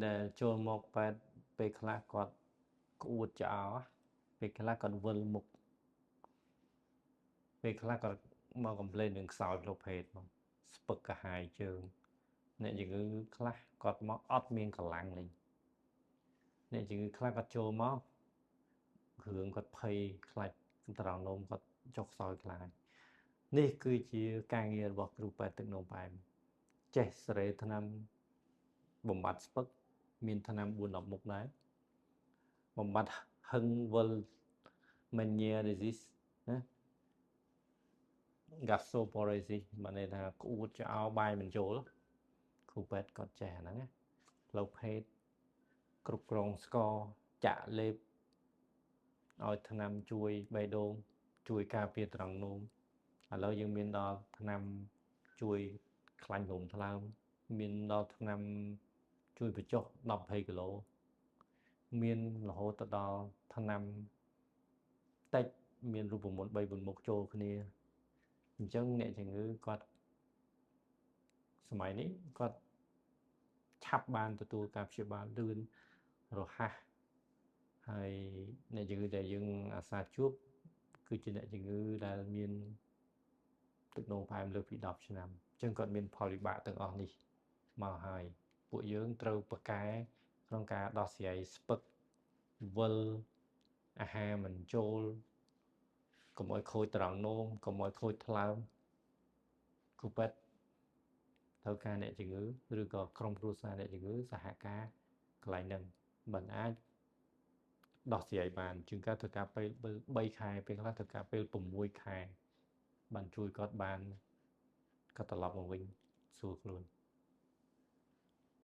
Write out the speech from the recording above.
ដែលចូលមកពេទ្យពេលខ្លះគាត់ក្អួតឆ្អោពេលខ្លះគាត់វិលមុខពេលខ្លះគាត់មកកំប្លែននឹងខ្សោយផ្លូវភេទមកស្ពឹកកាហាយជើងអ្នកជំងឺខ្លះគាត់មកអត់មានកម្លាំងលេងអ្នកជំងឺខ្លះគាត់ចូលមកគ្រឿងគាត់ភ័យខ្លាចត្រង់នោមគាត់ចុះខ្សោយខ្លាចនេះគឺជាការងាររបស់គ្រូពេទ្យទឹកនោមផ្អែមចេះសេរីថ្នាំបំបត្តិស្ពឹកមានថ្នាំ4 10មុខដែរបំបត្តិហឹងវិល Meniere disease ណា gastroparesis បានន័យថាក្អួតឆ្អោបាយមិនចូលគ្រូពេទ្យគាត់ចេះអាហ្នឹងណាផ្លូវភេទគ្រប់គ្រងស្ករចាក់លេបឲ្យថ្នាំជួយបេះដូងជួយការពារត្រង់នោមឥឡូវយើងមានដល់ថ្នាំជួយខ្លាញ់រោមថ្លើមមានដល់ថ្នាំជួយបញ្ចុះ10 20គីឡូមានរហូតដល់ថ្នាំតិចមានរូបមន្ត3 4មុខចូលគ្នាអញ្ចឹងអ្នកជំងឺគាត់សម័យនេះគាត់ឆាប់បានទទួលការព្យាបាលលឿនរហ័សហើយអ្នកជំងឺដែលយើងអាសាជួបគឺជាអ្នកជំងឺដែលមានទឹកនោមផ្អែមលើសពី10ឆ្នាំអញ្ចឹងគាត់មានផលវិបាកទាំងអស់នេះមកហើយពួកយើងត្រូវប្រកែក្នុងការដោះស្រាយស្ពឹកវិលអាហារមិនចូលកុំឲ្យខូចត្រង់នោមកុំឲ្យខូចថ្លើមគ្រូពេទ្យត្រូវការអ្នកជំងឺឬក៏ក្រុមគ្រួសារអ្នកជំងឺសហការកន្លែងហ្នឹងមិនអាចដោះស្រាយបានជាងការត្រូវការពេល3ខែពេលខ្លះត្រូវការពេល6ខែបានជួយគាត់បានគាត់ត្រឡប់មកវិញសួរខ្លួន។